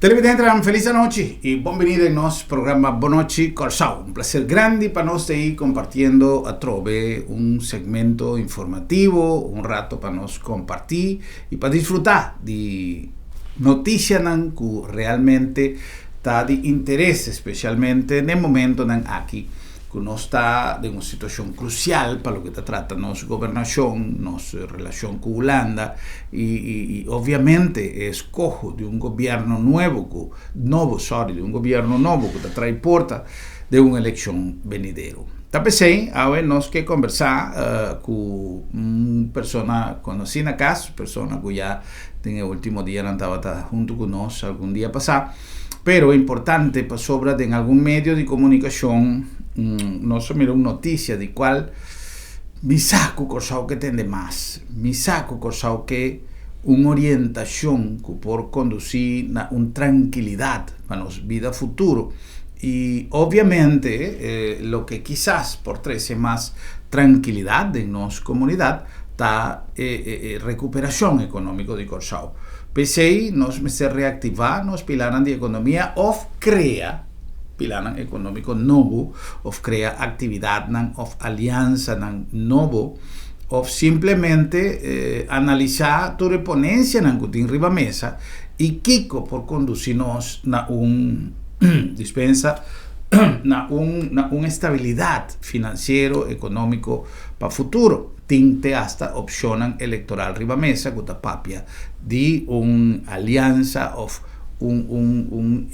Televidentenan, felis anochi i bon bini den nos programa Bon Nochi Kòrsou. Un plaser grandi pa nos ta ei kompartiendo atrobe un segmento informativo, un rato pa nos kompartí i pa disfrutá di notisianan ku realmente ta di interes, espesialmente den momentonan aki ku nos ta den un situashon krusial pa loke ta trata nos gobernashon, nos relashon ku Hulanda i i obviamente e eskoho di un gobièrnu nuevo ku nobo sòri di un gobièrnu nobo ku ta trae porta den un elekshon benidero. Ta p'esei awe nos ke kombersá ku un persona konosí na kas, persona ku ya den e último dianan tabata huntu ku nos algun dia pasá. Pero importante pasobra den algun medio di komunikashon nos a mira un notisia di kual mi sa ku Kòrsou ke tende mas, mi sa ku Kòrsou ke un orientashon ku por kondusí na un trankilidat pa nos bida futuro i obviamente loke kisas por trese mas trankilidat den nos komunidat ta e rekuperashon ekonómiko di Kòrsou. P'esei nos mester reaktivá nos pilanan di ekonomia òf krea pilanan ekonómiko nobo òf krea aktividatnan òf aliansanan nobo òf simplemente analisá tur e ponensianan ku tin riba mesa i kiko por kondusí nos na un dispensa na un na un estabilidat finansiero ekonómiko pa futuro. Tin te hasta opshonnan elektoral riba mesa ku ta papia di un aliansa òf un un un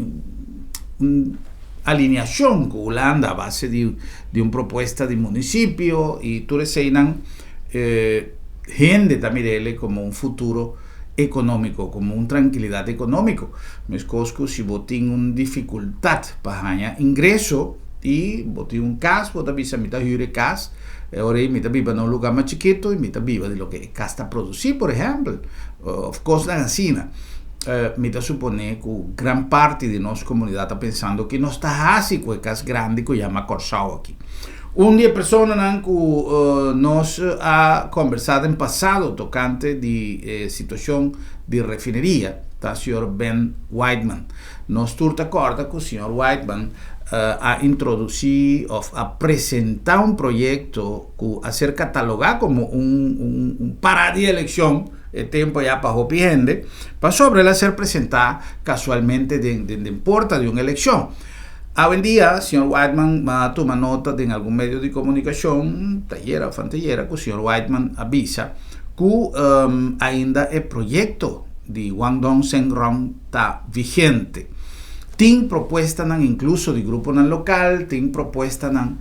un alineashon ku Hulanda a base di di un propuesta di munisipio i tur eseinan hende ta mir'el komo un futuro ekonómiko, komo un trankilidat ekonómiko. Meskos ku si bo tin un difikultat pa haña ingreso i bo tin un kas bo ta bisa mi ta hür e kas. E ora ei mi ta biba na un lugá mas chikitu i mi ta biba di loke e kas ta produsí, por ehèmpel, òf kosnan asina. Mi ta suponé ku gran parti di nos komunidat ta pensando ki nos ta hasi ku e kas grandi ku yama Kòrsou aki. Un di e personanan ku nos a kòmbersá den pasado tokante di e situashon di refineria ta señor Ben Whiteman. Nos tur ta kòrda ku señor Whiteman a introdusí òf a presentá un proyekto ku a ser katalogá komo un un pará di elekshon e tempu ayá pa hopi hende, pasobra el a ser presentá kasualmente den den porta di un elekshon. Awendia señor Whiteman a tuma nota den algun medio di komunikashon, tayera òf antayera, ku señor Whiteman a bisa ku ainda e proyekto di Guangdong Zhengrong ta vigente. Tin propuestanan inkluso di gruponan lokal, tin propuestanan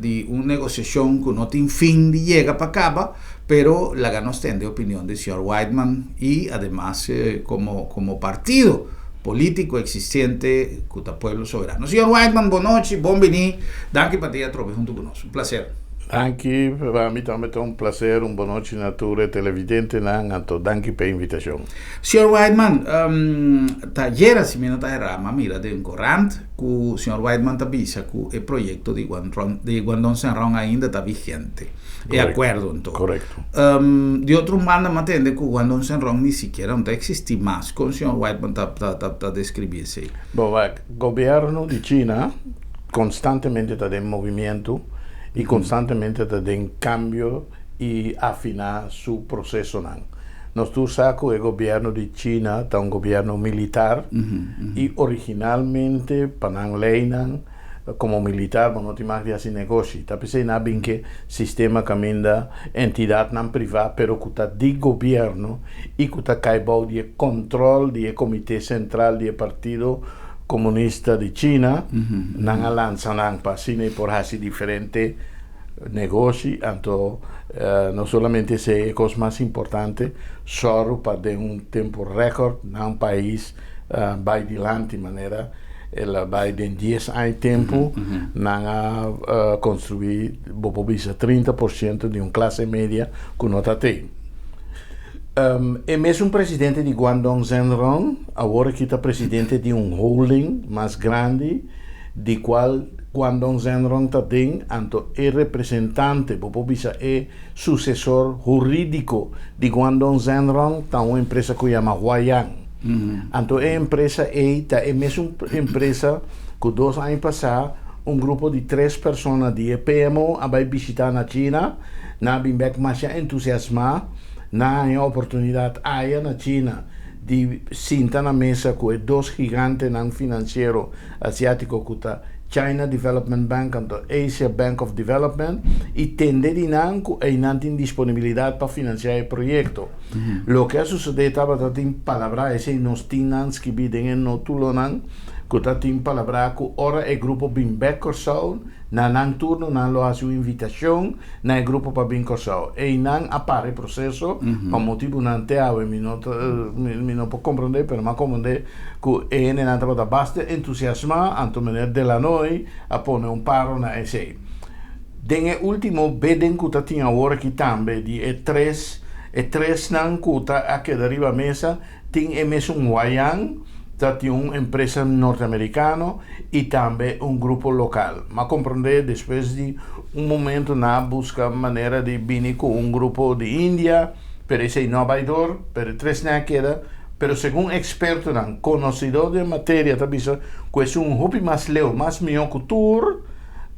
di un negosiashon ku no tin fin di yega pa kaba, pero laga nos tende opinion di señor Whiteman i ademas komo komo partido polítiko eksistente ku ta Pueblo Soberano. Señor Whiteman, bon nochi, bon bini, danki pa ta atrobe huntu ku nos. Un plaser. Danki, pa mi tambe ta un plaser, un bon nochi na tur e televidentenan, anto danki pa e invitashon. Señor Whiteman, ta ayera si mi no ta erá, m'a mira den korant ku señor Whiteman ta bisa ku e proyekto di di Guandong Senrong ainda ta vigente. E akuerdo anto. Korekto. Di otro un banda m'a tende ku Guandong Senrong ni sikiera no ta eksistí mas. Kon señor Whiteman ta ta deskribí esei? Bo wak, gobièrnu di China konstantemente ta den movimiento i konstantemente ta den kambio i afiná su prosesonan. Nos tur sa ku e gobièrnu di China ta un gobièrnu militar i originalmente pa nan leinan komo militar bo no tin mag di hasi negoshi. Ta p'esei nan a bin ke sistema kaminda entidatnan privá pero ku ta di gobièrnu i ku ta kai bou di e kòntròl di e komité sentral di e Partido Komunista di China, nan a lansa nan pa asina e por hasi diferente negoshi, anto no solamente esei, e kos mas importante, sòru pa den un tempu rèkòrt nan pais bai dilanti manera el a bai den dies aña tempu nan a konstruí bo por bisa 30% di un klase media ku no ta tei. E mesun presidente di Guangdong Zhenrong awor aki ta presidente di un holding mas grandi di kual Guangdong Zhenrong ta den, anto e representante, bo por bisa e susesor hurídiko di Guangdong Zhenrong ta un empresa ku yama Huayang. Anto e empresa ei ta e mesun empresa ku 2 aña pasá un grupo di tres persona di PMO a bai bishitá na China, nan a bin bèk masha entusiasmá, nan a oportunidat aya na China di sinta na mesa ku e dos gigantenan finansiero asiátiko ku ta China Development Bank anto Asia Bank of Development i tende di nan ku nan tin disponibilidat pa finansiá e proyekto. Loke a susedé tabata tin palabra esei nos tin nan skibí den e notulonan ku ta tin palabra ku ora e grupo bin bèk Kòrsou na nan turno nan lo hasi un invitashon na e grupo pa bin Kòrsou. E nan a para e proseso pa motibu nan te awe mi no por komprondé, pero m'a komprondé ku e nan tabata basta entusiasmá, anto meneer Delanoy a pone un paro na esei. Den e último bidding ku ta tin awor aki tambe di e tres nan ku ta a keda riba mesa tin e mesun Huayang, ta tin un empresa norteamerikano i tambe un grupo lokal. M'a komprondé despues di un momento nan a buska manera di bini ku un grupo di India, pero esei no a bai dor, pero e tres nan a keda, pero segun ekspertonan konosedó di materia ta bisa ku esun hopi mas leu, mas mihó ku tur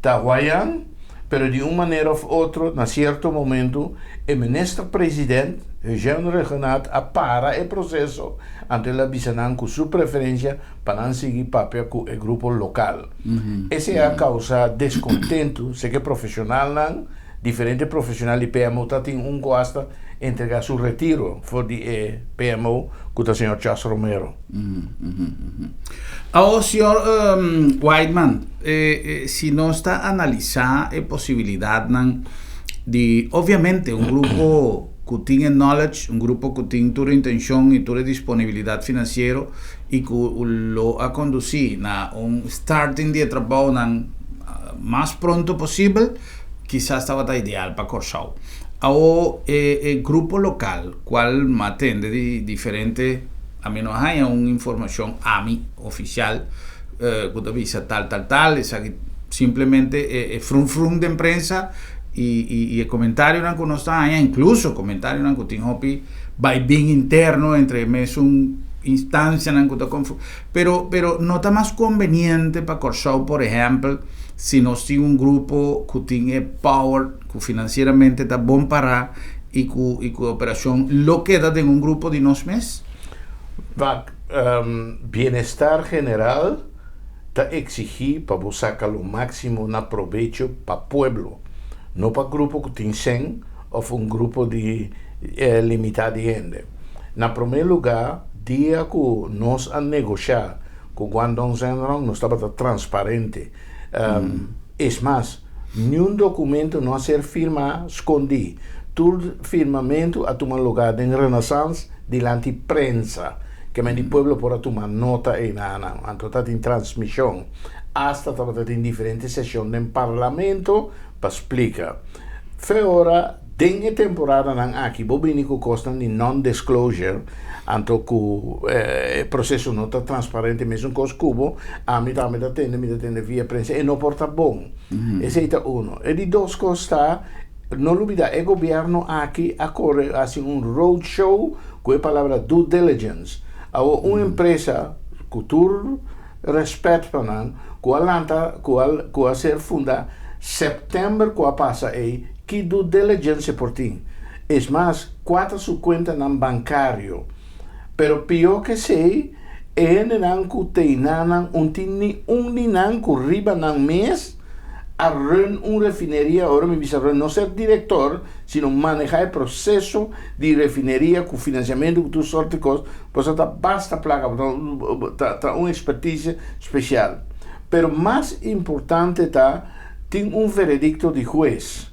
ta Huayang, pero di un manera òf otro na sierto momento e minister presidente Eugène Rhuggenaath a para e proseso anto el a bisa nan ku su preferensia pa nan sigui papia ku e grupo lokal. Esei a kousa deskontentu, sé ku profeshonalnan, diferente profeshonal di PMO ta tin un ku hasta entregá su retiro for di e PMO ku ta señor Charles Romero. Oh, señor Whiteman, si nos ta analisá e posibilidatnan di, obviamente, un grupo ku tin knowledge, un grupo ku tin tur intenshon i tur disponibilidat finansiero i ku lo a kondusí na un starting di trabou nan mas pronto posibel, kisas tabata ideal pa Kòrsou. O e grupo lokal, kual m'a tende di diferente, ami no haña un informashon ami ofisial ku ta bisa tal, tal, tal, esaki simplemente e frum frum di prensa i e komentarionan ku nos ta haña, inkluso komentarionan ku tin hopi bai bin interno entre mesun instansianan ku ta pero no ta mas konveniente pa Kòrsou, por ehèmpel, si nos tin un grupo ku tin power ku finansieramente ta bon pará i ku operashon lo keda den un grupo di nos mes? Wak, bienestar general ta eksigí pa bo saka lo máksimo na probecho pa pueblo, no pa grupo ku tin 100 òf un grupo di limitá di hende. Na promé lugá, dia ku nos a negoshá ku Guangdong Zhenrong, nos tabata transparente. Es mas, ningun dokumento no a ser firmá skondí. Tur firmamentu a tuma lugá den Renaissance dilanti prensa, ke men di pueblo por a tuma nota e nan. Anto tabatin transmishon. Hasta tabatin diferente seshon den parlamento pa splika. Fe ora den e temporadanan aki bo bini ku kosnan di non-disclosure, anto ku proseso no ta transparente mesun kos ku bo, ami tambe ta tende via prensa e no por ta bon. Esei ta uno. E di dos kos ta, no lubidá, e gobièrnu aki a kore hasi un roadshow ku e palabra due diligence. Awor un empresa ku tur rèspèt pa nan, ku a lanta, ku a ser fundá sèptèmber ku a pasa ei, ki due diligence por tin? Es mas, kua ta su kuentanan bankario? Pero pió ku esei, e hendenan ku teinanan un tin ni un di nan ku riba nan mes a run un refineria, ora mi bisa run, no ser direktor, sino manehá e proseso di refineria ku finansiamentu ku tur sorto di kos, pues ta basta plaka, ta un expertise spesial. Pero mas importante ta, tin un veredikto di hues.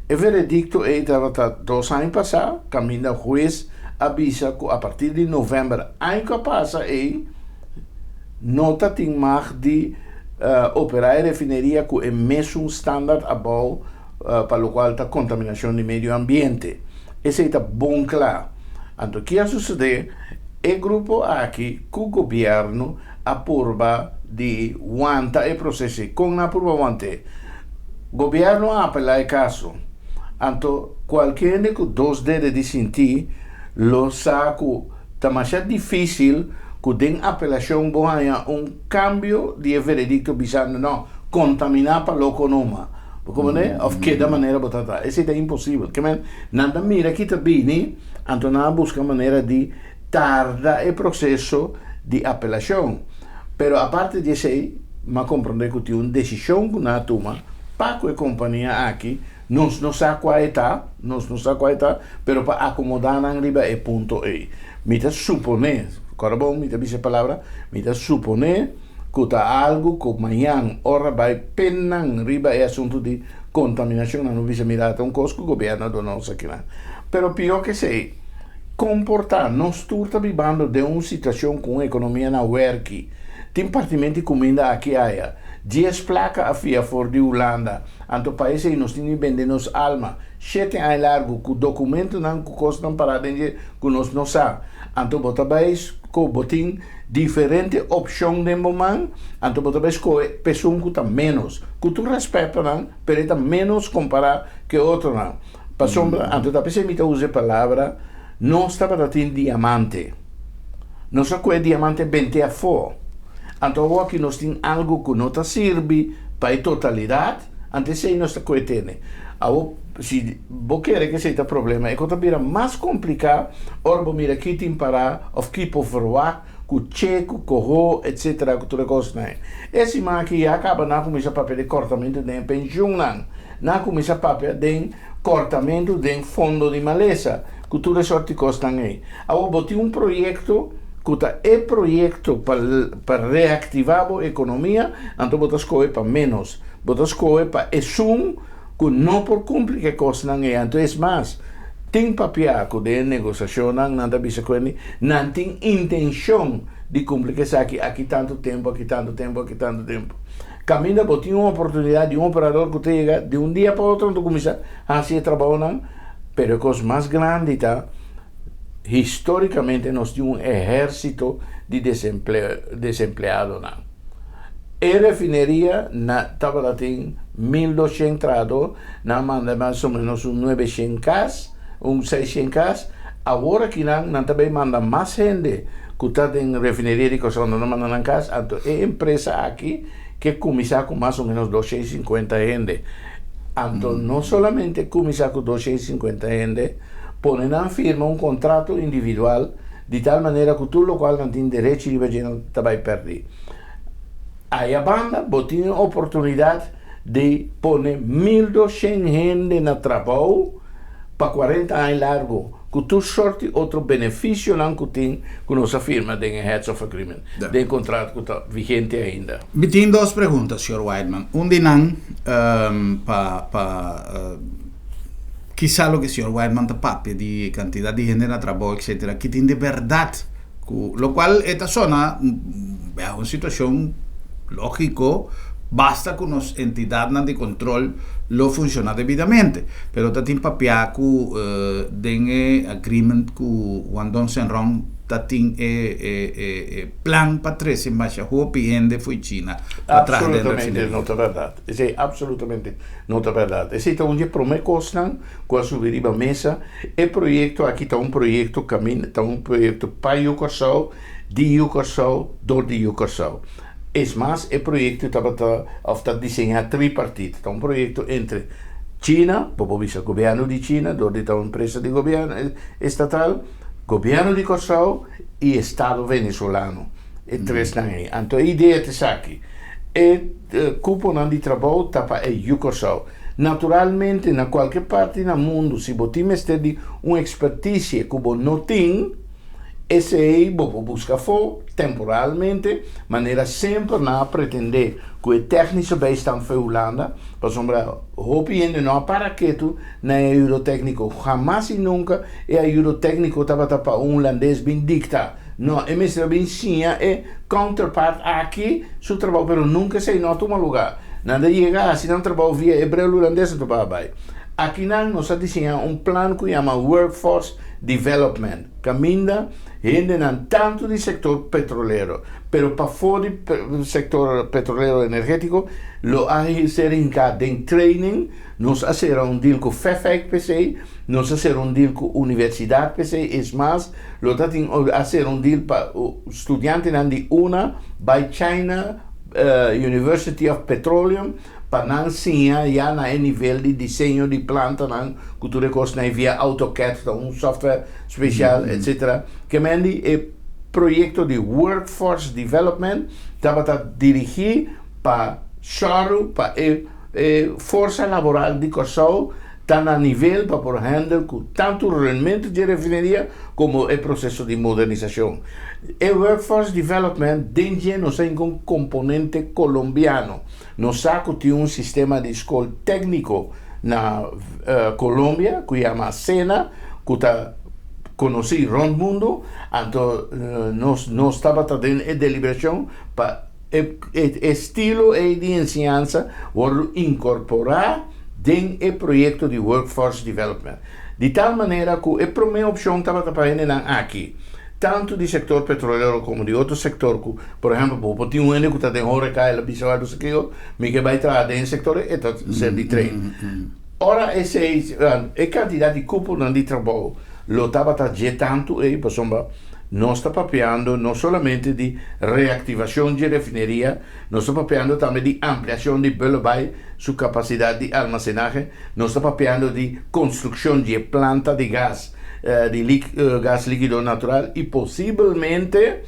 E veredikto ei tabata 2 aña pasá, kaminda hues a bisa ku a partir di novèmber aña ku a pasa ei, no ta tin mag di operá e refineria ku e mesun standaard abou pa lokual ta kontaminashon di medio ambiente. Esei ta bon kla. Anto, kiko a susedé? E grupo aki ku gobièrnu a purba di wanta e proseso. Kon a purba want'é? Gobièrnu a apelá e kaso. Anto, kualke ku dos dede di sinti, lo sa ku Ta masha difísil ku den apelashon bo haña un kambio di e veredikto bisando no, kontaminá pa loko numa. Bo komprendé? Òf keda manera bo ta ta. Esei ta imposibel. Ke men, nan ta mira ki ta bini, anto nan a buska manera di tarda e proseso di apelashon. Pero aparte di esei, m'a komprendé ku tin un desishon ku nan a tuma pa ku e kompania aki. Nos no sa kua e ta, nos no sa kua e ta, pero pa akomodá nan riba e punto ei. Mi ta suponé, kòrda bon mi ta bisa e palabra, mi ta suponé ku ta algu ku mañan ora bai pen nan riba e asuntu di kontaminashon, nan lo bisa mira ta un kos ku gobièrnu a duna nos akinan. Pero pió ke esei, kon por ta nos tur ta bibando den un situashon ku un ekonomia na wèrki, tin partimentu di kuminda aki aya, dies plaka a fia for di Hulanda, Anto pa esei nos tin di bende nos alma shete aña largu ku dokumentonan ku kosnan pará den dje ku nos no sa. Anto bo ta bai ku bo tin diferente opshon den bo man, anto bo ta bai skohe p'esun ku ta ménos. Ku tur rèspèt pa nan, pero e ta ménos kompará ku e otronan. Pasobra, anto ta p'esei mi ta usa e palabra, nos tabata tin diamante. Nos a kohe diamante bent'é afó. Anto awoki nos tin algu ku no ta sirbi pa e totalidat, anto esei nos ta kohe tene. Awo, si bo kere ku esei ta problema, e ku ta bira mas kompliká ora bo mira ki tin pará òf ki por ferwagt ku che, ku kohó, etsetera, ku tur e kosnan ei. E siman aki ya kaba nan a kuminsá papia di kòrtamentu den e penshunnan. Nan a kuminsá papia den kòrtamentu den fondo di malesa, ku tur e sòrt di kosnan ei. Awor bo tin un proyekto ku ta e proyekto pa pa reaktivá bo ekonomia, anto bo ta skohe pa ménos. Bo ta skohe pa esun ku no por kumpli ku e kosnan ei. Anto es mas, tin papiá ku den e negosiashonnan nan ta bisa ku hende nan tin intenshon di kumpli ku esaki aki tantu tempu, aki tantu tempu, aki tantu tempu. Kaminda bo tin un oportunidat di un operador ku ta yega di un dia pa otro nan ta kuminsá hasi e trabounan, pero e kos mas grandi ta histórikamente nos tin un ehérsito di desempleadonan. E refineria na tabata tin 1200 trahadó, nan a manda mas o ménos un nuebeshen kas, un seishen kas, awor akinan nan ta bay manda mas hende ku ta den refineria di Kòrsou nan ta manda nan kas, anto e empresa aki ke kuminsá ku mas o ménos 250 hende. Anto no solamente kuminsá ku 250 hende, pone nan firma un kontrato individual di tal manera ku tur lokual nan tin derechi riba dje nan ta bai pèrdí. Aya banda bo tin e oportunidat di pone 1200 hende na trabou pa 40 aña largu ku tur sort di otro benefisionan ku tin ku nos a firma den e Heads of Agreement, den e kontrato ku ta vigente ainda. Mi tin dos pregunta, señor Whiteman. Un di nan pa pa Kisa loke señor Whiteman ta papia di e cantidad di hende na trabou etcetera ki tin di berdad cu locual e ta sona bea un situacion logico basta cu nos entidadnan di control lo funciona debidamente pero ta tin papia cu den e agreement cu Guangdong Shenron ta tin e e plan pa trece masha hopi hende fo'i China pa traha den Absolutamente refineria. no ta berdad. Esei absolutamente no ta bèrdat. Esei ta un di e promé kosnan ku a subi riba mesa. E proyekto aki ta un proyekto kaminda, ta un proyekto pa Yu Kòrsou, di Yu Kòrsou, dor di Yu Kòrsou. Es mas, e proyekto tabata òf ta diseñá tripartit. Ta un proyekto entre China, bo por bisa gobièrnu di China dor di ta un empresa di gobièrnu estatal, gobièrnu di Kòrsou i estado venezolano. E tresnan ei. Anto e idea ta esaki. E Kuponan di trabou ta pa e yu Kòrsou. Naturalmente na kualke parti na mundu si bo tin mester di un ekspertisie ku bo no tin, esei bo por buska afó temporalmente, manera semper nan a pretendé ku e technische bijstand for Hulanda, pasobra hopi hende no a para ketu na e ayudo tékniko. Hamas i nunka e ayudo tékniko tabata pa un hulandes bin dikta. No, e mester a bin siña e counterpart aki su trabou, pero nunca esei no a tuma lugar. Nan ta yega a haci nan trabou via e brel hulandes anto pa a bay. Akinan nos a diseña un plan cu yama Workforce Development, kaminda hendenan tantu di sektor petrolero, pero pafó di sektor petrolero energétiko lo a ser hinká den training. Nos a sera un deal ku FEFEC p'esei, nos a sera un deal ku universidat p'esei, es mas, lo ta tin a sera un deal pa studiantenan di una bai China University of Petroleum pa nan siña ya na e nivel di diseño di plantanan ku tur e kosnan ei via AutoCAD, ta un software spesial, etcetera. Kemendi e proyekto di Workforce Development tabata dirigí pa sòru pa e E forsa laboral di Kòrsou ta na nivel pa por hèndel ku tantu renmentu dje refineria komo e proseso di modernisashon. E Workforce Development den dje nos a hinka un komponente kolombiano. Nos sa ku tin un sistema di skol tékniko na Kolombia ku yama SENA ku ta konosí rònt mundu, anto nos nos tabata den e deliberashon pa E estilo ei di enseñansa wòrdu inkorporá den e proyekto di Workforce Development, di tal manera ku e promé opshon tabata pa hendenan aki, tantu di sektor petrolero komo di otro sektor ku, por ehèmpel, bo por tin un hende ku ta den horeca, el a bisa wèl bo kiko, mi ke bai traha den e sektor ei, e ta ser di train. Ora esei, e kantidat di kuponan di trabou lo tabata dje tantu ei pasobra nos ta papiando no solamente di reaktivashon dje refineria, nos ta papiando tambe di ampliashon di Bullenbaai su kapasidat di almasenahe, nos ta papiando di konstrukshon dje planta di gas di gas likido natural i posibelmente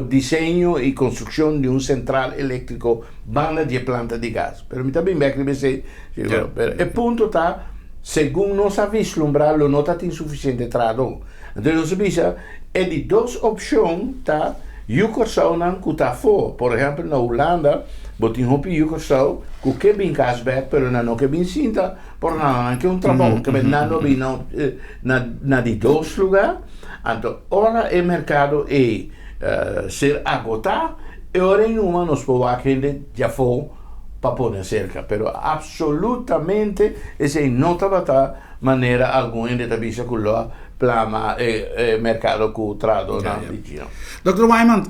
diseño i konstrukshon di un sentral eléktriko banda dje planta di gas. Pero mi ta bin bèk riba esei, pero e punto ta segun nos a vislumbrá lo no ta tin sufisiente trahadó. Anto nos a bisa e di dos opshon ta yu Kòrsounan ku ta afó. Por ehèmpel na Hulanda bo tin hopi yu Kòrsou ku ke bin kas bèk pero nan no ke bin sinta por nan nan ke un trabou. Ke nan lo bin na di dos lugá. Anto ora e merkado ei ser agotá e ora ei numa nos por wak hende djafó pa pone aserka. Pero absolutamente esei no tabata manera algun hende ta bisa ku lo a plama e merkado ku trahadónan di China. Dòkter Wyman,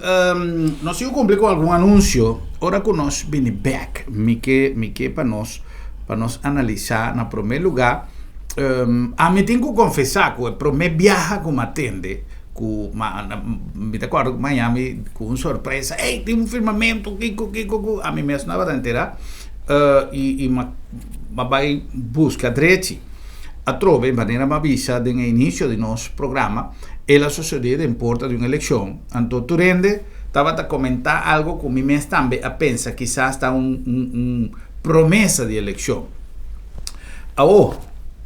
nos tin ku kumpli ku algun anunsio ora ku nos bini bèk. Mi ke mi ke pa nos pa nos analisá na promé lugá. Ami tin ku konfesá ku e promé biaha ku mi a tende ku mi ta kòrda ku Miami ku un sorpresa, ey tin un firmamentu kiko kiko ku ami mes no tabata enterá i mi a bai buska drechi. Atrobe, manera mi a bisa den e inicio di nos programa, el a sucede den porta di un eleccion. Anto tur hende tabata comenta algo cu mi mes tambe a pensa kisas ta un un promesa di eleccion. Awo,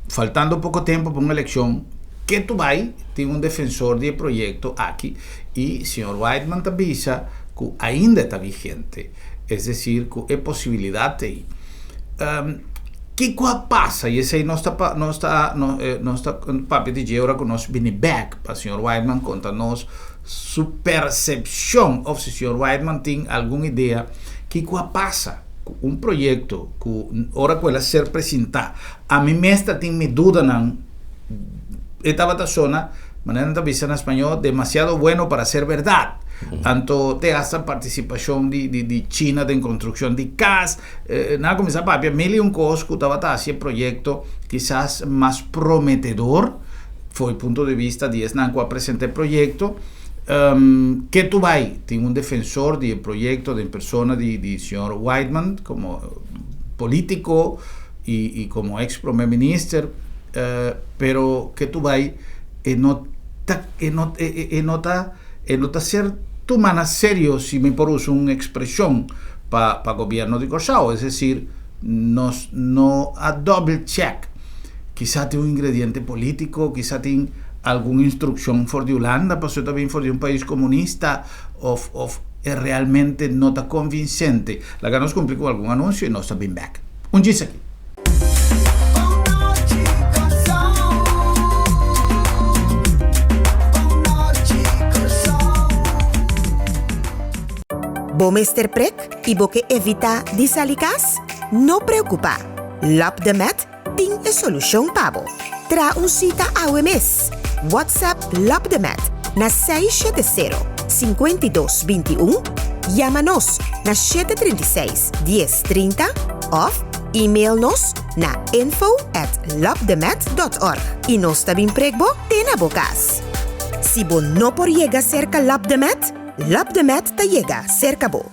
faltando poco tempo pa un eleccion, ketu bay tin un defensor di e proyecto aki y señor Whiteman ta bisa cu ainda e ta vigente, es decir cu e posibilidad ta ey. Kiko a pasa? I esei nos ta nos ta nos ta papia di dje ora ku nos bini bèk pa señor Whiteman konta nos su persepshon òf si señor Whiteman tin algun idea kiko a pasa ku un proyekto ku ora ku el a ser presentá ami mes ta tin mi dudanan e tabata sona manera nan ta bisa na spañó demasiado bueno para ser berdad anto te hasta partisipashon di di China den konstrukshon di kas. Nan a kuminsá papia mil i un kos ku tabata hasi e proyekto kisas mas prometedor for e punto di bista di esnan ku a presentá e proyekto. Ke tu bai tin un defensor di e proyekto den persona di di señor Whiteman komo polítiko i i komo eks prome minister pero ke tu bai e no ta e no e no ta E no ta ser tuma na serio si mi por usa un expresion pa pa gobierno di Corsao, es decir, nos no a double check. Kisa tin un ingrediente politico, kisa tin algun instruccion for di Hulanda pasobra ta bin for di un pais comunista of of e realmente no ta convincente. Laga nos cumpli cu algun anuncio y nos ta bin bek. Un djis aki. Bo mester prek i bo ke evitá di sali kas? No preokupá! Lab de Med tin e solushon pa bo. Traha un sita awe mes! WhatsApp Labdemed na 670 52 21, yama nos na 736 10 30 òf email nos na info at labdemed dòt org i nos ta bin prek bo te na bo kas. Si bo no por yega serka Labdemed, Labdemed ta yega serka bo.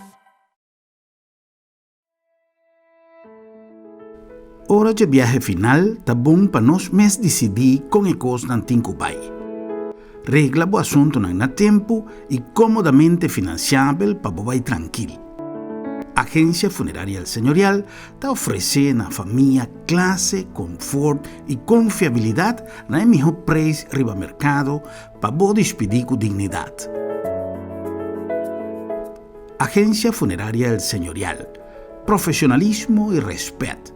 Ora dje biahe final ta bon pa nos mes disidí kon e kosnan tin ku bai. Regla bo asuntunan na tempu i kómodamente finansiabel pa bo bai trankil. Agensia Funeraria El Señorial ta ofresé na famia klase, konfort i konfiabilidat na e mihó preis riba merkado pa bo dispidí ku dignidat. Agencia Funeraria El Señorial, Profesionalismo y respet.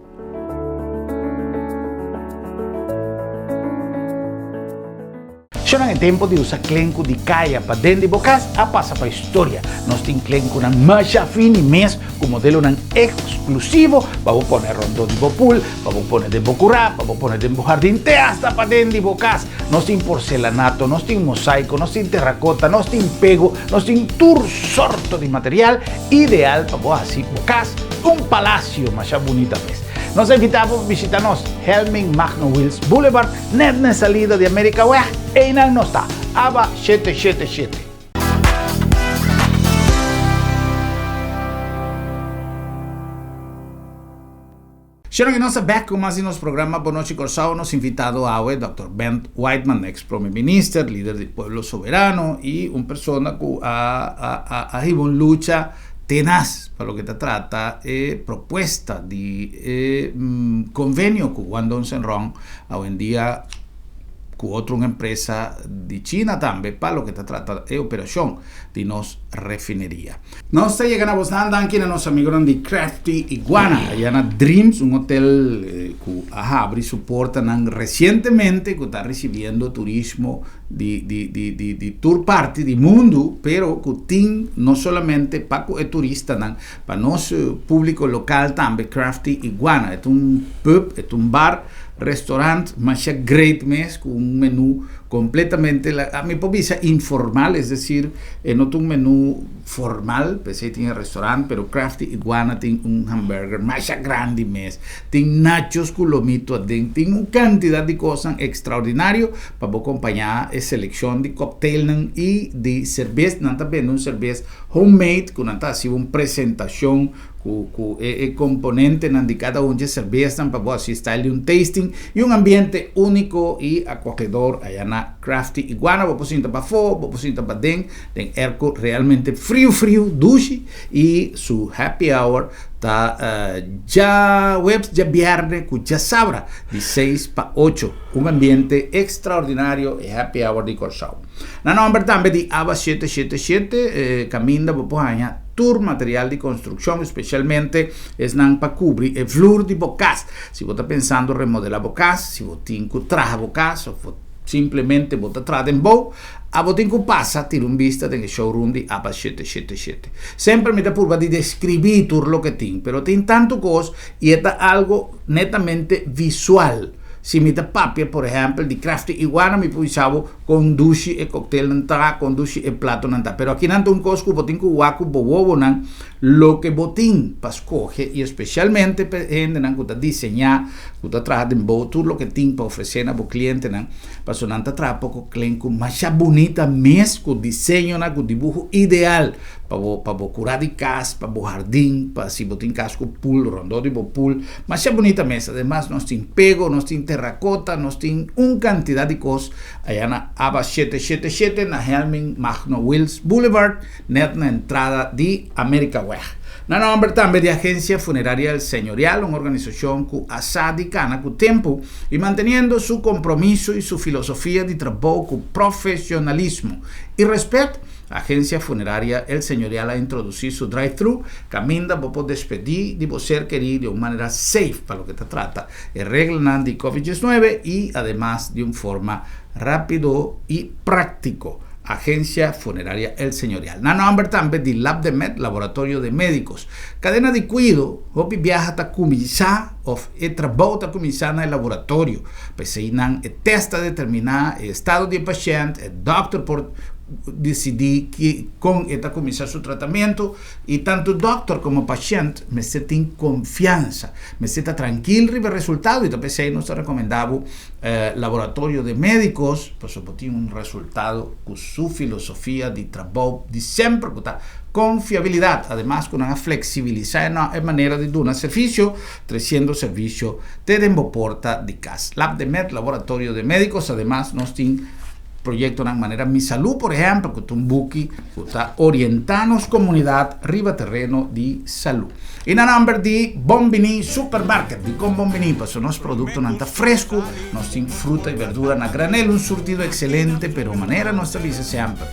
Shownan e tempo di usa klenku di kaya pa den di bo kas a pasa pa historia. Nos tin klenkunan masha fini mes ku modelonan eksklusivo pa bo pone rondó di bo pool, pa bo pone den bo kurá, pa bo pone den bo hardin te asta pa den di bo kas. Nos tin porcelanato, nos tin mosaico, nos tin terracota, nos tin pego, nos tin tur sorto di material ideal pa bo haci bo cas un palacio masha bunita mes. Nos ta invita bo pa bishita nos Helming Magno Wiels Boulevard, net na e salida di Amerikaweg, eynan nos ta, aba 777. Sharon y nos ta bek cu mas di nos programa Bon Nochi Corsou. Nos invitado awe Dòkter Bent Whiteman, ex Prome Minister, lider di Pueblo Soberano y un persona cu a a a hiba un lucha tenaz pa loke ta trata e propuesta di e convenio cu Guangdong Zhenrong awendia cu otro un empresa di China tambe pa loke ta trata e operacion di nos refineria. Nos ta yega na bosnan danki na nos amigonan di Crafty Iguana aya na Dreams, un hotel cu a habri su portanan recientemente cu ta ricibiendo turismo di di di di di tur parti di mundo pero cu tin no solamente pa cu e turistanan pa nos publico local tambe. Crafty Iguana e ta un pub, e ta un bar, restaurant masha great mes cu un menu completamente mi por bisa informal, es decir e no ta un menu formal, p'esei tin e restaurant, pero Crafty Iguana tin un hamburger masha grandi mes, tin nachos cu lomito aden, tin un cantidad di cosnan extraordinario pa bo compaña e seleccion di cocktailnan y di cerbes, nan ta bende un cerbes homemade cu nan ta haci un presentacion Ku ku e e komponentenan di kada un dje serbesnan pa bo hasi style di un tasting i un ambiente úniko i akogedor aya na Crafty Iguana. Bo por sinta pafó, bo por sinta paden den airco realmente friu friu dushi i su happy hour ta djaweps, djabièrnè ku djasabra di seis pa ocho. Un ambiente ekstraordinario e happy hour di Kòrsou. Na nòmber tambe di Aba 777 kaminda bo por haña Tur material di construccion, especialmente esnan pa cubri e vloer di bo cas. Si bo ta pensando remodela bo cas, si bo tin cu traha bo cas of bo simplemente bo ta traha den bou, abo tin cu pasa tira un bista den e showroom di Aba 777. Semper mi ta purba di describi tur loke tin, pero tin tanto cos y e ta algo netamente visual. Si mi ta papia por ehempel di Crafty Iguana mi por bisa bo Kon dushi e koktelnan ta, kon dushi e platonan ta. Pero akinan ta un kos ku bo tin ku wak ku bo wowonan loke bo tin pa skohe i espesialmente pa e hendenan ku ta diseñá, ku ta traha den bo tur loke tin pa ofresé na bo klientenan, pasobra nan ta traha poko klen ku masha bunita mes, ku diseñonan, ku dibuho ideal pa bo pa bo kura di kas, pa bo hardin, pa si bo tin kas ku pool, rondó di bo pool. Masha bunita mes. Ademas nos tin pego, nos tin terrakota, nos tin un kantidat di kos Aya na Aba 777 na Helming Magno Wiels Boulevard, net na entrada di Amerikaweg. Na nomber tambe di Agencia Funeraria El Señorial, un organisacion cu a sa di cana cu tempo y manteniendo su compromiso y su filosofia di trabou cu profesionalismo y respet, Agencia Funeraria El Señorial a introduci su drive-thru caminda bo por despedi di bo ser keri di un manera safe pa loke ta trata e reglanan di Covid 19 y ademas di un forma rapido y practico. Agencia Funeraria El Señorial. Na nomber tambe di Labdemed, Laboratorio de Medicos. Cadena di cuido hopi biaha ta cuminsa. òf e trabou ta kuminsá na e laboratorio. P'esei nan e tèst ta determiná e estado di e pashènt, e dòkter por disidí ki kon e ta kuminsá su tratamentu i tantu dòkter komo pashènt mester tin konfiansa, mester ta trankil riba e resultado i ta p'esei nos ta rekomendá bo Laboratorio de Médicos pasobra bo tin un resultado ku su filosofia di trabou di semper ku ta konfiabilidat, ademas ku nan a fleksibilisá e manera di duna servisio tresiendo servisio te den bo porta di kas. Lab de Med, Laboratorio de Médicos, ademas nos tin proyektonan manera Mi Salú por ehèmpel ku ta un buki ku ta orientá nos komunidat riba tereno di salú. I na nòmber di Bon Biní Supermarket, dikon Bon Biní? Pasobra nos produktonan ta fresku, nos tin fruta i berdura na granel, un surtido ekselente, pero manera nos ta bisa semper,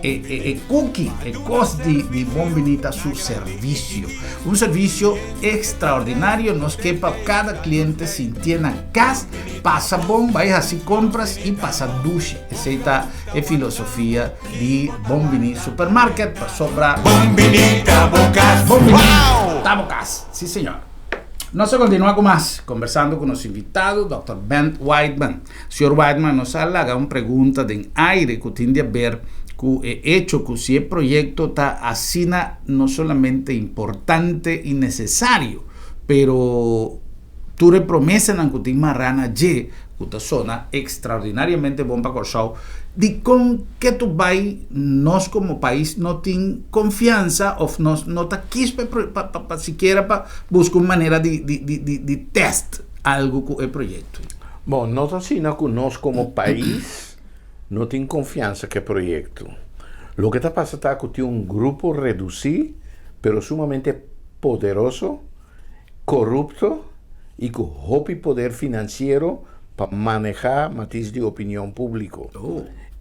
e e e kuki, e kos di di Bon Biní ta su servisio. Un servisio ekstraordinario, nos ke pa kada kliente sintié na kas, pasa bon, bai hasi kompras i pasa dushi. Esei ta e filosofia di Bon Biní Supermarket pasobra Bon Biní ta bo kas. Bon Biní ta bo kas. Sí señor. Nos a kontinuá ku mas kombersando ku nos invitado Dòkter Bent Whiteman. Señor Whiteman nos a laga un pregunta den aire ku tin di aber ku e echo ku si e proyekto ta asina no solamente importante i nesesario pero Tur e promesanan ku tin mará na dje, ku ta sona ekstraordinariamente bon pa Kòrsou, dikon ketu bai nos komo pais no tin konfiansa òf nos no ta kis pa e pa pa sikiera pa buska un manera di di di di di tèst algu ku e proyekto? Bon, no ta asina ku nos komo pais no tin konfiansa ku e proyekto. Loke ta pasa ta ku tin un grupo redusí pero sumamente poderoso korupto i ku hopi poder finansiero pa manehá matis di opinion públiko.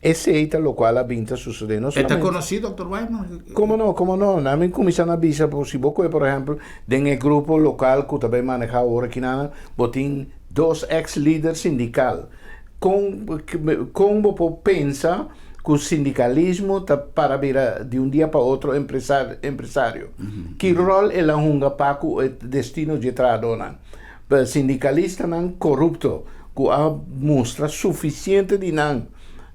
Esei ta lokual a bin ta sosodé no E ta solamente. konosí, Dòkter Whiteman? Komo no, komo no. Nan bin kuminsá na bisa bo, si bo kohe por ehèmpel den e grupo lokal ku ta bai manehá awor akinan, bo tin dos eks lider sindikal. Kon kon bo por pensa ku sindikalismo ta para bira di un dia pa otro empresario? Ki ròl el a hunga pa ku e destino dje trahadónan? Sindikalistanan korupto ku a mustra sufisiente di nan.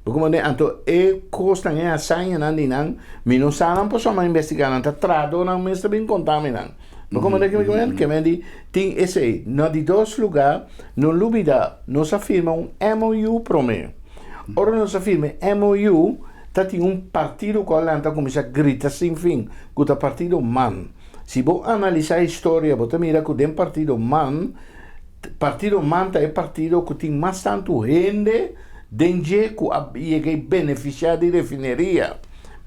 Bo komprendé? Anto e kosnan, e hazañanan di nan, mi no sa nan pasobra mi a investigá nan, ta trahadónan mes ta bin konta mi nan. Bo komprendé ke mi ke men? Ke men di tin esei. Na di dos lugá, no lubidá, nos a firma un MOU promé. Ora nos a firma e MOU, ta tin un partido ku a lanta kuminsá grita sin fin, ku ta partido man. Si bo analisá historia, bo ta mira ku den partido man, partido man ta e partido ku tin mas tantu hende den dje ku a yega i benefisiá di refineria,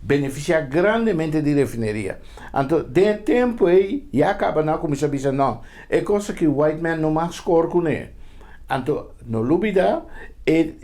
benefisiá grandemente di refineria. Anto den e tempu ei ya kaba nan a kuminsá bisa no, e kos aki white man no mag skor kuné. Anto no lubida e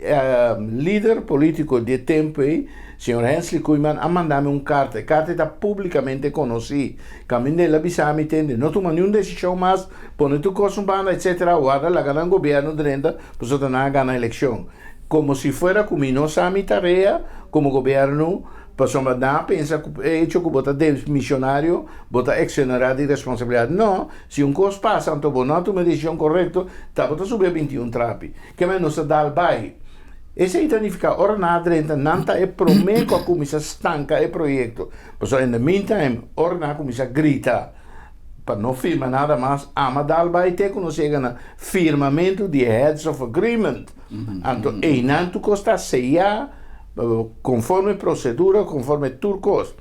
lider polítiko di e tempu ei, señor Hensley Koeiman a manda mi un karta. E karta ei ta públikamente konosí. Kaminda el a bisa mi tende no tuma niun desishon mas, pone tur kos un banda etsetera, warda laga nan gobièrnu drenta pasobra nan a gana elekshon. Komo si fuera ku mi no sa mi tarea komo gobièrnu. Pasobra nan a pensa ku e hecho ku bo ta demisionario, bo ta eksonerá di responsabilidat. No, si un kos pasa anto bo no a tuma e desishon korekto, ta bo ta subi a 21 trapi. Keme nos ta dal bai. Esei ta nifiká ora nan a drenta, nan ta e promé ku a kuminsá stanka e proyekto. Pasobra in the meantime, ora nan a kuminsá grita pa no firma nada mas, ama dal bai te ku nos yega na firmamentu di e heads of agreement. Anto einan tur kos ta seyá konforme prosedura, konforme tur kos.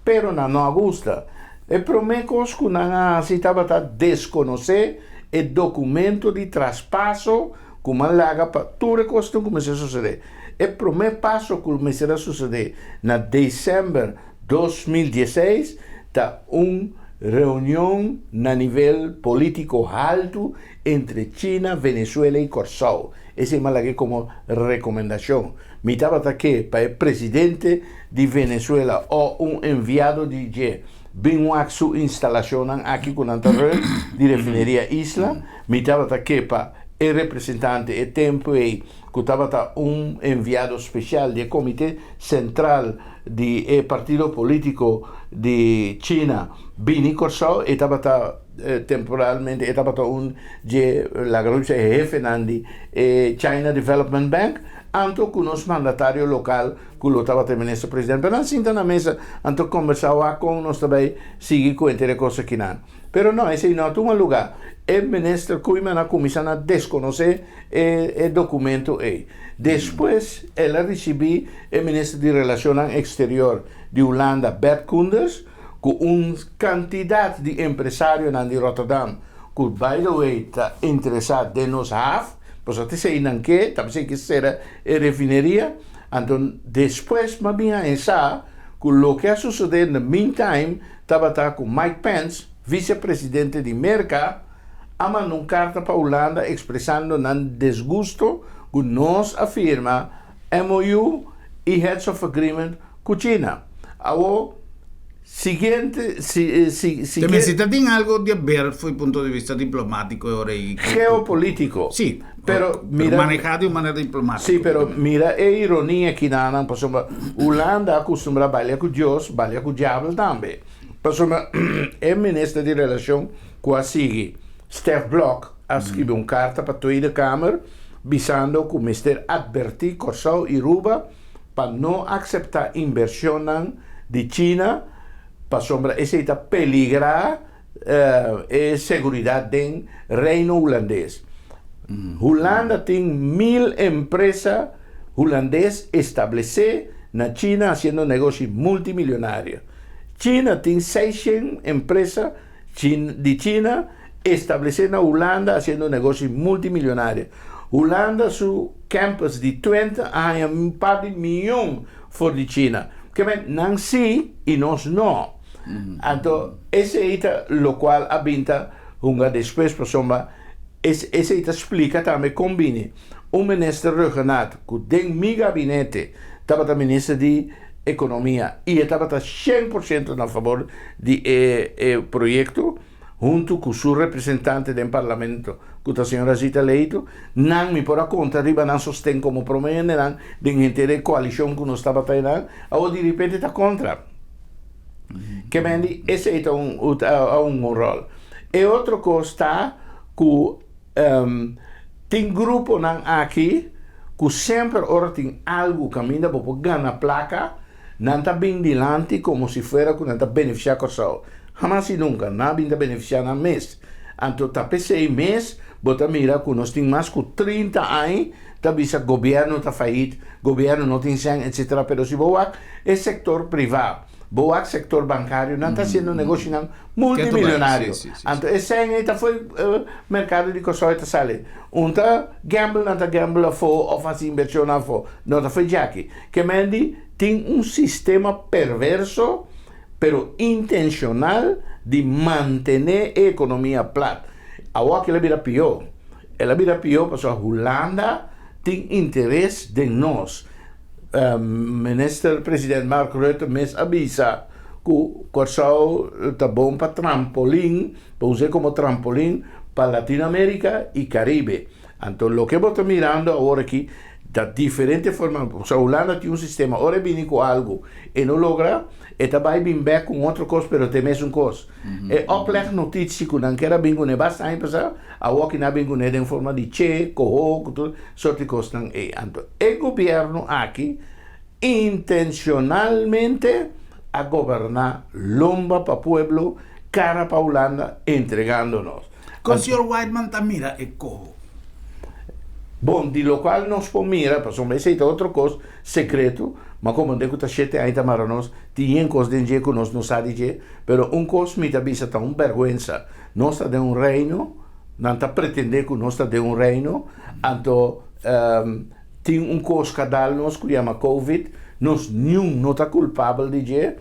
Pero nan no a gusta. E promé kos ku nan a hasi tabata deskonosé e dokumento di traspaso ku man laga pa tur e kosnan ku mester sosodé. E promé paso ku mester a sosodé na desèmber 2016 ta un reunion na nivel polítiko haltu entre China, Venezuela i Kòrsou. Esei mi a lag'é komo rekomendashon. Mi tabata ke pa e presidente di Venezuela o un enviado di dje bin wak su instalashonnan aki ku nan ta run di refineria Isla. Mi tabata ke pa e representante e tempu ei ku tabata un enviado spesial di e komite sentral di e partido polítiko di China bini Kòrsou. E tabata. Temporalmente e tabata un dje laga nos bisa e hefenan di e China Development Bank, anto ku nos mandatario lokal ku lo tabata e minister president. Pero nan sinta na mesa anto kombersá wak kon nos ta bai sigui ku henter e kos akinan. Pero no, esei no a tuma lugá. E minister Koeiman a kuminsá na deskonosé e e dokumento ei. Despues el a risibí e minister di Relashonnan Eksterior di Hulanda Bert Koenders, ku un kantidat di empresarionan di Rotterdam ku by the way ta interesá den nos haf, pasobra ta esei nan ke, ta p'esei ke sera e refineria. Anto despues m'a bin haña sa ku loke a sosodé in the meantime tabata ku Mike Pence, visepresidente di Merka, a manda un karta pa Hulanda ekspresando nan desgusto ku nos a firma MOU i Heads of Agreement ku China. Awo, siguiente, si, si, si. Te mester ta tin algo di haber fo'i punto di vista diplomatico e ora ei. Geopolitico. Si, pero mira. Maneha di un manera diplomatico. Si, pero mira e ironia kinanan, pasobra Hulanda a custumbra balia cu Dios, balia cu diabel tambe. Pasobra e minister di relacion cu a sigui, Stef Blok, a skibi un carta pa Tweede Kamer bisando cu mester adverti Corsou y Ruba pa no akseptá invershonnan di China pasobra esei ta peligrá e seguridat den Reino Hulandes. Hulanda tin mil empresa hulandes establesé na China hasiendo negoshi multimilionario. China tin seishen empresa di China establesé na Hulanda hasiendo negoshi multimilionario. Hulanda su campus di Twente a haña un par di miyon for di China. Ke men, nan si i nos no. Anto esei ta lokual a bin ta hunga despues pasobra esei ta splika tambe kon bini un minister Rhuggenaath ku den mi gabinete tabata minister di ekonomia i e tabata 100% na fabor di e proyekto. Huntu ku su representante den parlamento, ku ta señora Zita Leito, nan mi por a konta riba nan sosten komo prome hendenan den henter e koalishon ku nos tabata einan, awor di ripente ta kontra. Ke men di esei ta un un ròl. E otro kos ta ku tin gruponan aki ku semper ora tin algu kaminda bo por gana plaka, Nan ta bin dilanti komo si fuera ku nan ta benefisiá Kòrsou. Hamas i nunka nan a bin ta benefisiá nan mes. Anto ta p'esei mes bo ta mira ku nos tin mas ku 30 aña ta bisa gobièrnu ta fayit, gobièrnu no tin sèn etsetera pero si bo wak e sektor privá, bo wak sektor bankario nan ta hasiendo negoshinan multimilionario. Anto e sèn ei ta fo'i merkado di Kòrsou e ta sali. Un ta gamble nan ta gamble afó òf hasi invershonnan afó, no ta fo'i djaki. Ke men di tin un sistema perverso pero intencional di mantene e economia plat. Awor el a bira pió. El a bira pió pasobra Hulanda tin interes den nos. Minister President Mark Rutte mes a bisa ku Kòrsou ta bon pa trampolin, pa us'é komo trampolin pa Latinoamerica i Caribe. Anto loke bo ta mirando awor aki ta diferente forma, pasobra Hulanda tin un sistema, ora e bini ku algu e no logra, e ta bai bin bek ku un otro kos pero ta e mesun kos. E oplegnotitie ku nan ker a bin kuné basta aña pasá, awor ki nan a bin kuné den forma di che, koho, ku tur sort di kosnan ei. Anto e gobièrnu aki intenshonalmente a goberná lomba pa pueblo, kara pa Hulanda, entregando nos. Kon señor Whiteman ta mira e koho? Bon, di lokual nos por mira, pasobra esei ta otro kos sekreto, ma komo den ku ta shete aña ta mara nos, tin yen kos den dje ku nos no sa di dje, pero un kos mi ta bisa ta un bèrgwensa, nos ta den un reino, nan ta pretendé ku nos ta den un reino, anto tin un kos ka dal nos ku yama covid, nos niun no ta kulpabel di dje,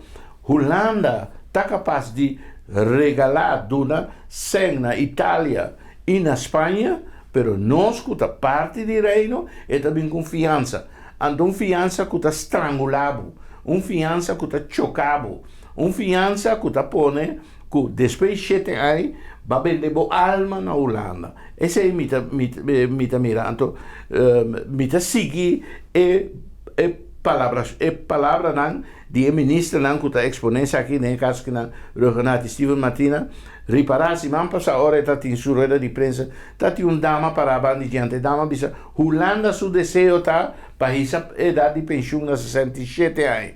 Hulanda ta kapas di regalá, duna sèn na Italia i na Spaña, pero nos ku ta parti di Reino e ta bin ku un fiansa. Anto un fiansa ku ta strangulá bo, un fiansa ku ta choká bo, un fiansa ku ta pone ku despues shete ai bo a bende bo alma na Hulanda. Esei mi ta mi ta mira. Anto mi ta sigui e e. palabra e palabranan di e ministernan ku ta eksponé esaki, den e kaso kinan Rhuggenaath i Steven Martina. Ripará siman pasá ora e ta tin su rueda di prensa ta tin un dama pará banda di djente. E dama bisa Hulanda su deseo ta pa hisa edat di penshun na 67 aña.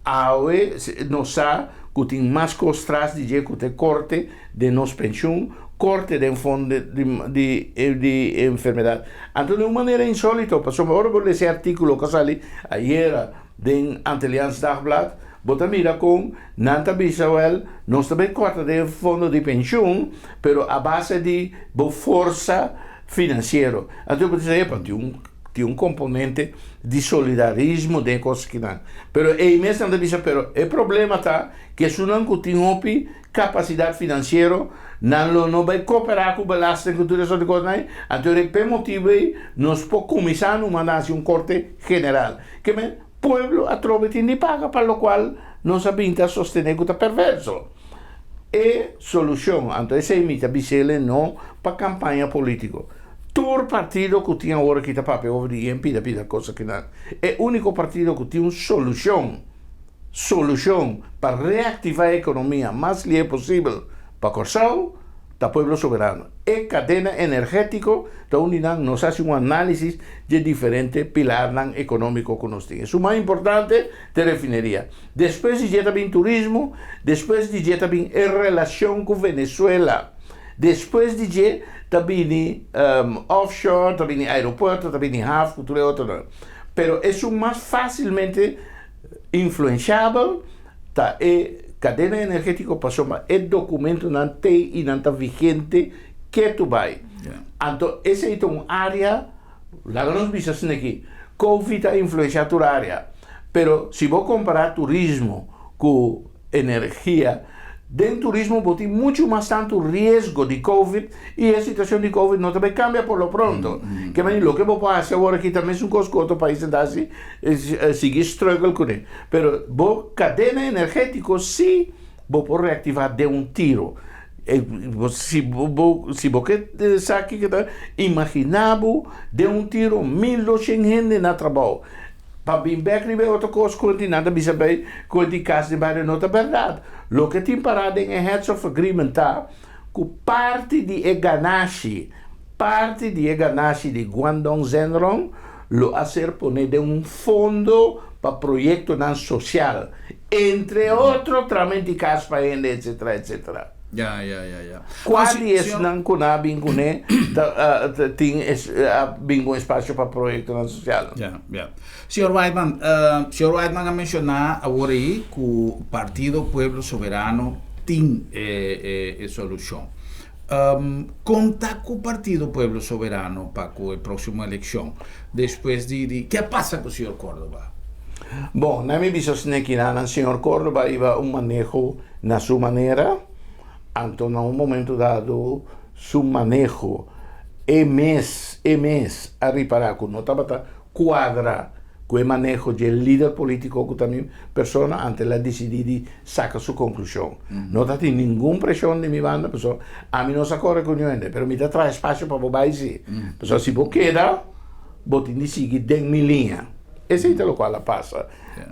Awe nos sa ku tin mas kos tras di dje ku ta e korte den nos penshun, korte den fondo di di enfermedat. Anto den un manera insolito, pasobra ora bo lesa e artikulo ku a sali ayera den Antilliaans Dagblad, bo ta mira kon nan ta bisa wèl nos ta bai kòrta den fondo di penshun, pero a base di bo forsa finansiero. Anto bo ta bisa, epa, tin un tin un komponente di solidarismo den e kos akinan. Pero ei mes nan ta bisa, pero e problema ta ku esunnan ku tin hopi kapasidat finansiero, nan lo no bai koperá ku belasting ku tur e sort di kosnan ei. Anto p'e motibu ei nos por kuminsá numa na hasi un korte general. Ke men, pueblo atrobe tin di paga pa lokual nos a bin ta sostené ku ta perverso. E solushon, anto esei mi ta bis'el no pa kampaña polítiko. Tur partido ku tin awor aki ta papia over di yen pida pida kos akinan. E úniko partido ku tin un solushon, solushon pa reaktivá e ekonomia mas lihe posibel pa Kòrsou ta Pueblo Soberano. E kadena energétiko ta un di nan. Nos hasi un análisis dje diferente pilarnan ekonómiko ku nos tin. Esun mas importante ta e refineria. Despues di dje ta bin turismo, despues di dje ta bin e relashon ku Venezuela, despues di dje ta bini offshore, ta bini aeropuerto, ta bini haf ku tur e otronan. Pero esun mas fásilmente influenshabel ta e kadena energétiko pasobra e dokumentonan t'ei i nan ta vigente ketu bai. Anto esei ta un área, laga nos bisa asina aki, Covid a influenshá tur área, pero si bo kompará turismo ku energia, den turismo bo tin muchu mas tantu riesgo di Covid i e situashon di Covid no ta bai kambia por lo pronto. Ke manera loke bo por hasi awor aki ta mesun kos ku otro paisnan ta hasi, sigui struggle kuné. Pero bo kadena energétiko sí bo por reaktivá den un tiro. Si bo si bo ke sa kiko ta, imaginá bo den un tiro 1200 hende na trabou. Pa bin bek riba e otro kos ku di nan ta bisa bay ku di kas di bario no ta bèrdat. Loke tin pará den e heads of agreement ta ku parti di e ganashi, parti di e ganashi di Guangdong Zhenrong lo a ser pone den un fondo pa proyektonan sosial, entre otro tramen di kas pa hende etcetera etcetera. Ya, ya, ya, ya. Kua di esnan ku nan a bin kuné ta tin a bin ku espasio pa proyektonan sosial? Ya, ya. Señor Whiteman, señor Whiteman a menshoná awor ei ku Partido Pueblo Soberano tin e e solushon. Kon ta ku Partido Pueblo Soberano pa ku e próksimo elekshon despues di di ke a pasa ku señor Córdoba? Bon, nan mi bisa snekinan, señor Córdoba iba un maneho Na su manera, anto na un momento dado su maneho e mes e mes a ripará ku no tabata kuadra ku e maneho dje lider polítiko ku ta mi persona, anto el a disidí di saka su konklushon. No ta tin ningun preshon di mi banda pasobra ami no sa kore ku niun hende, pero mi ta traha espasio pa bo bai si. Pasobra si bo keda bo tin di sigui den mi liña. Esei ta lokual a pasa.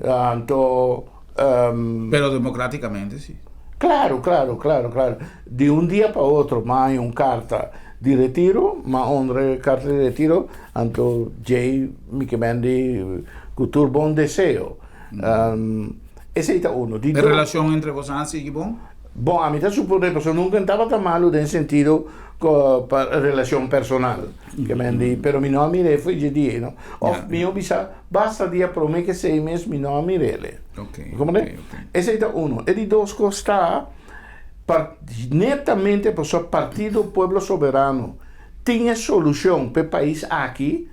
Anto. Pero democraticamente si. Claro, claro, claro, claro. Di un dia pa otro m'a haña un carta di retiro, m'a honra e carta di retiro, anto djei mi ke bendi cu tur bon deseo. Esey ta uno. Di E relacion entre boso a sigui bon? Bon, ami ta supone pasobra nunca tabata malu den sentido pa relacion personal. Ke men di, pero mi no a mir'é fo'i dje dia, no. Of mi a bisa basta dia promé ke esei mes mi no a mir'é. Comprende? Esei ta uno. E di dos kos ta, netamente pasobra Partido Pueblo Soberano tin e solushon pa e pais aki,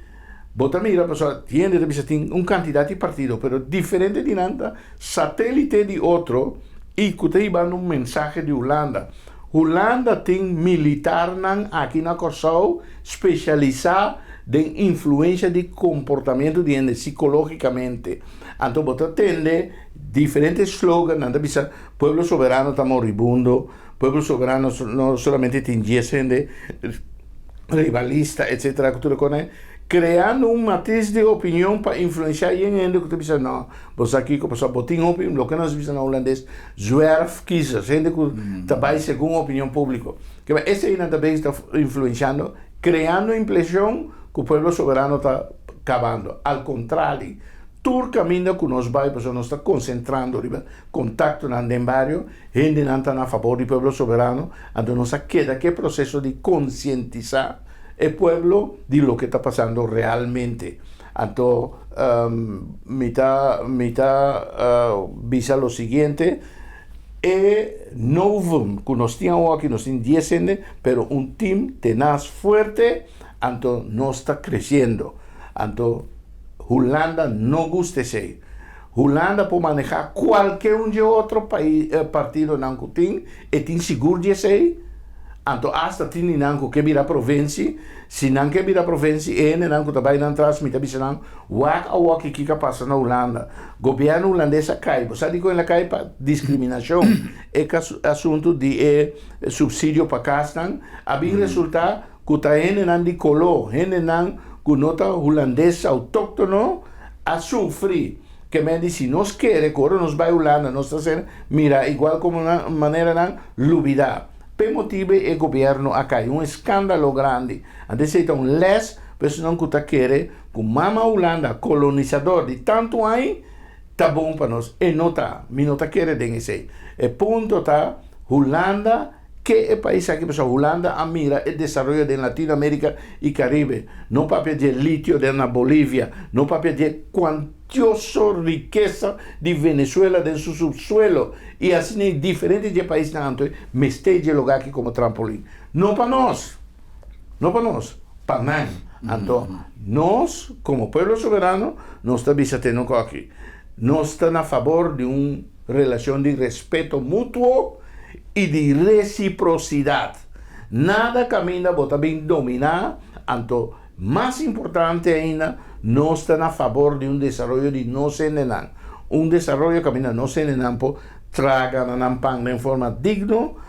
bo ta mira pasobra hende ta bisa tin un kantidat di partido, pero diferente di nan ta satélite di otro i ku ta hibando un mensahe di Hulanda. Hulanda tin militarnan aki na Kòrsou spesialisá den influensha di komportamentu di hende sikológikamente. Anto bo ta tende diferente slogan, nan ta bisa Pueblo Soberano ta moribundo, Pueblo Soberano no solamente tin dies hende riba lista etcetera ku tur e kos. Kreando un matriz di opinion pa influensiá yen hende ku ta bisa no, bo sa kiko pasobra bo tin hopi loke nos bisa na hulandes zwerfkiezers, hende ku ta bai segun opinion públiko. Keba eseinan ta bezig ta influensiando, kreando impreshon ku Pueblo Soberano ta kabando. Al kontrali, tur kaminda ku nos bai pasobra nos ta konsentrando riba kontaktonan den bario, hendenan ta na fabor di Pueblo Soberano, anto nos a keda ku e proseso di konsientisá e pueblo di loke ta pasando realmente. Anto mi ta mi ta bisa lo siguiente, e novum ku nos tin awoki, nos tin dies hende, pero un team tenaz fuerte, anto nos ta kresiendo. Anto Hulanda no gusta esei. Hulanda por maneha kualke un dje otro pais partidonan ku tin, e tin sigur di esei, anto asta tin di nan ku ke bira provensi, si nan ke bira provensi e hendenan ku ta bai nan tras mi ta bisa nan wak awor ki kiko a pasa na Hulanda, gobièrnu hulandes a kai, bo sa dikon el a kai? Pa diskriminashon, e asuntu di e supsidio pa kasnan a bin resulta ku ta hendenan di koló, hendenan ku no ta hulandes outóktono a sufri. Ke men di si nos kere ku ora nos bai Hulanda nos ta ser mira igual komo nan manera nan lubida. P'e motibu e gobièrnu a kai. Un eskandalo grandi. Anto esei ta un lès pa esnan ku ta kere ku mama Hulanda kolonisador di tantu aña ta bon pa nos. E no ta. Mi no ta kere den esei. E punto ta Hulanda Ke e pais aki pasobra Hulanda a mira e desaroyo den Latinoamerica y Caribe. No papia dje litio den na Bolivia, no papia dje cuantioso rikesa di Venezuela den su subsuelo y asina y diferente dje paisnan anto mester dje loga aki como trampolin. No pa nos, no pa nos, pa nan. Anto nos como pueblo soberano nos ta bisa te no aki. Nos ta na fabor di un relacion di respeto mutuo i di resiprosidat. Nada kaminda bo ta bin dominá, anto mas importante ainda, nos ta na fabor di un desaroyo di nos hendenan. Un desaroyo kaminda nos hendenan por traha gana nan pan den forma digno,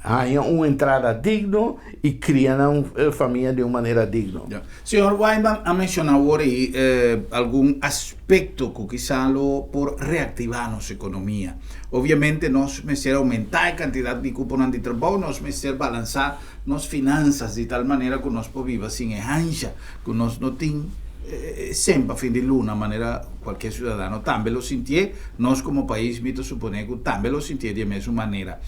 haña un entrada digno i kria nan famia di un manera digno. Señor Wijman a menciona awor ei algun aspecto cu kisa lo por reactiva nos economia. Obviamente nos mester aumenta e cantidad di cuponan di trabou, nos mester balansa nos finanzas di tal manera cu nos por biba sin e hansha cu nos no tin semper fin di luna manera cualkier ciudadano tambe lo sintié. Nos como pais mi ta supone cu tambe lo sintié di e mesun manera.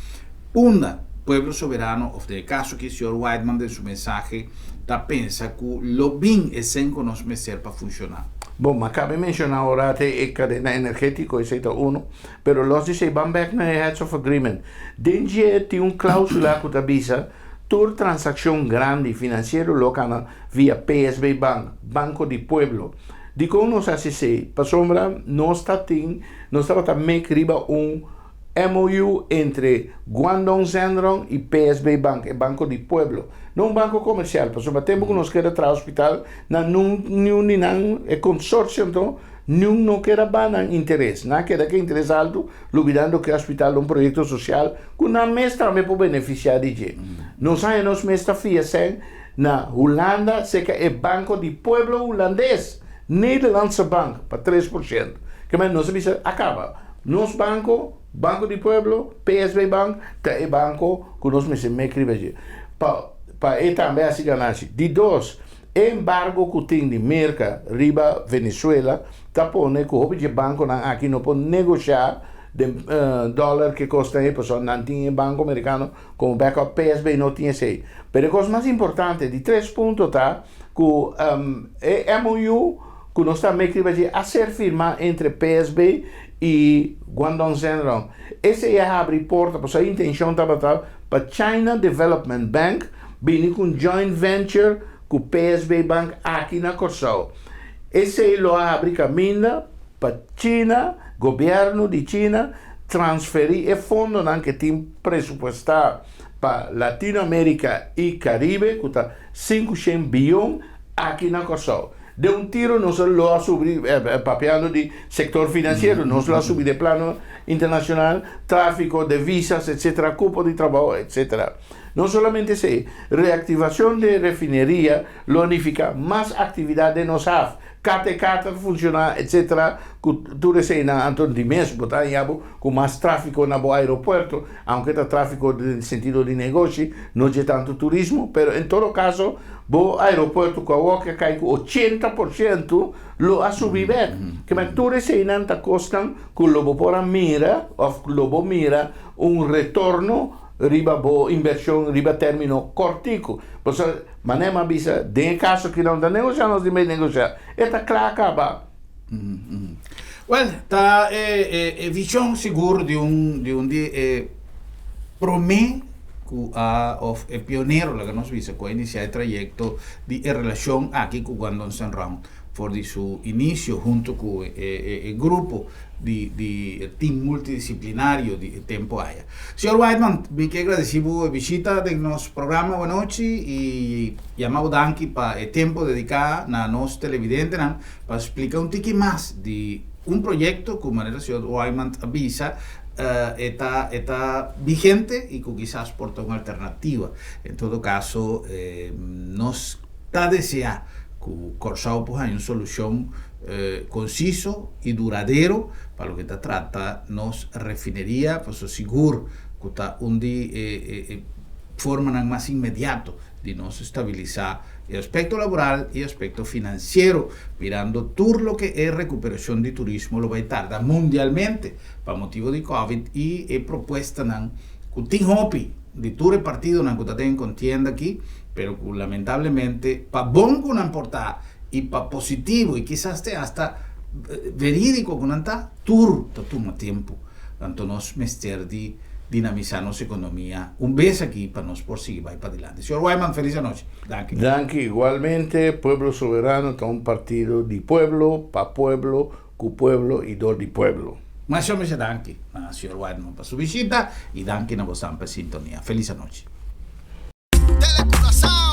Unda Pueblo Soberano of den e kaso aki señor Whiteman den su mensahe ta pensa ku lo bin esen ku nos mester pa funshoná? Bon, m'a kabe menshoná ora te e kadena energétiko, esei ta unu, pero los di esei ban bèk na e Heads of Agreement. Den dje tin un klausula ku ta bisa tur transakshon grandi finansiero lo kana via PSB Bank, Banko di Pueblo. Dikon nos hasi esei? Pasobra nos ta tin, nos tabata mek riba un. MOU entre Guangdong Zhenrong y PSB Bank, e Banco di Pueblo. No un banco comercial, pasobra tempo cu nos keda traha hospital, nan nun niun di nan, e consorcio anto, niun no keda ba nan interes. Nan a keda cu e interes alto, lubidando cu e hospital ta un proyecto social cu nan mes tambe por beneficia di dje. Nos haña nos mes ta fia sèn na Hulanda cerca e Banco di Pueblo Hulandes, Nederlandse Bank, pa 3%. Kemey nos a bisa a caba. Nos banco, Banco di Pueblo, PSB Bank, ta e banco cu nos mester mek riba dje pa pa e tambe haci ganashi. Di dos, e embargo cu tin di Merca riba Venezuela ta pone cu hopi dje banconan aki no por negosha den dollar ke cosnan ei pasobra nan tin e banco mericano como backup, PSB no tin esey. Pero e cos mas importante, di tres punto ta cu e MOU, ku nos ta mek riba dje a ser firmá entre PSB i Guangdong Zhenrong. Esei a habri porta pasobra e intenshon tabata pa China Development Bank bini ku un joint venture ku PSB Bank aki na Kòrsou. Esei lo a habri kaminda pa China, gobièrnu di China, transferí e fondonan ke tin presupuestá pa Latinoamérika i Karibe ku ta 500 bion aki na Kòrsou. Den un tiro nos lo a subi, papiando di sector financiero, nos lo a subi den plano internacional, trafico, devisas, etcetera, cupo di trabao, etcetera. No solamente esei, reaktivashon di e refineria lo nifiká mas aktividat den nos haf, KTK ta funshoná etc. Ku tur eseinan anto di mes bo ta haña bo ku mas tráfiko na bo aeropuerto, aunke ta tráfiko den sentido di negoshi, no dje tantu turismo, pero en todo kaso bo aeropuerto ku awor ke a kai ku 80% lo a subi bèk. Kimen tur eseinan ta kosnan ku lo bo por a mira òf lo bo mira un retorno riba bo invershon riba término kòrtiku. Pasobra manera mi a bisa, den e kaso aki nan ta negoshá, nos tin bai negoshá. E ta kla kaba. Wèl, ta e vishon sigur di un di un di e promé ku a òf e pionero laga nos bisa ku a inisiá e trayekto di e relashon aki ku Guangdong Shenrong for di su inisio hunto ku e grupo di di e team multidisciplinario di e tempo aya. Señor Whiteman, mi ke gradeci bo e bishita den nos programa awanochi y yama bo danki pa e tempo dedica na nos televidentenan pa splica un tiki mas di un proyecto cu manera señor Whiteman a bisa e ta e ta vigente y cu kisas por ta un alternativa. En todo caso nos ta desea ku Kòrsou por haña un solushon konsiso i duradero pa loke ta trata nos refineria, pasobra sigur ku ta un di e formanan mas inmediato di nos stabilisá e aspekto laboral i aspekto finansiero, mirando tur loke e rekuperashon di turismo lo bai tarda mundialmente pa motibu di covid i e propuestanan ku tin hopi di tur e partidonan ku ta den kontienda aki. Pero ku lamentablemente pa bon ku nan por ta i pa positivo i kisas te hasta verídiko ku nan ta, tur ta tuma tempu. Anto nos mester di dinamisá nos ekonomia un bes aki pa nos por sigui bai padilanti. Señor Wyman, felis anochi. Danki. Danki igualmente. Pueblo Soberano ta un partido di pueblo, pa pueblo, ku pueblo i dor di pueblo. Masha masha danki na señor Wyman pa su bishita i danki na bosan pa e sintonia. Felis anochi. Tele Curaçao.